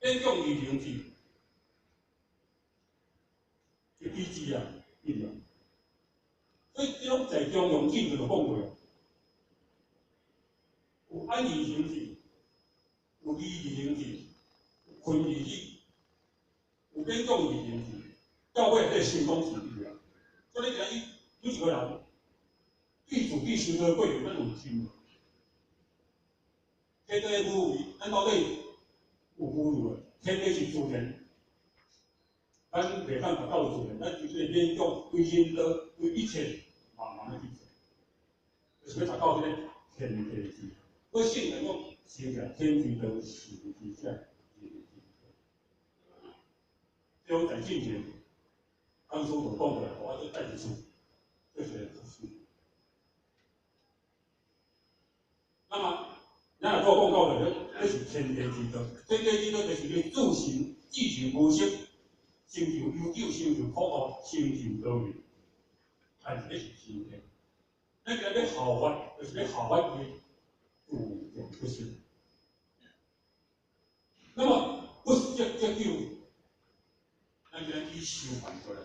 勉強而行之，這機制啊，對無？所以這攏在中庸進前就講過，有安易行之，有義而行之，有坤而理，有勉強而行之，到尾彼個成功是伊啊。所以你今日每一個人對自己修道過程，咱有心。天地無為，咱到底有無為？天地是自然，咱袂當達到自然，咱就是勉強對人道對一切慢慢的去做，就是欲達到這个天地之。所以聖人講，修者天之道，時之者，人之道。這種在進前，當初就講過來，我再帶一次，這是個事。那麼，咱若講到咧，這是天地之道。天地之道就是你自行、自行無息，成就悠久，成就苦樂，成就多元。但是這是心態。咱今日欲效法，就是欲效法伊自然不息。那麼不息則久，咱今日去修辦過來。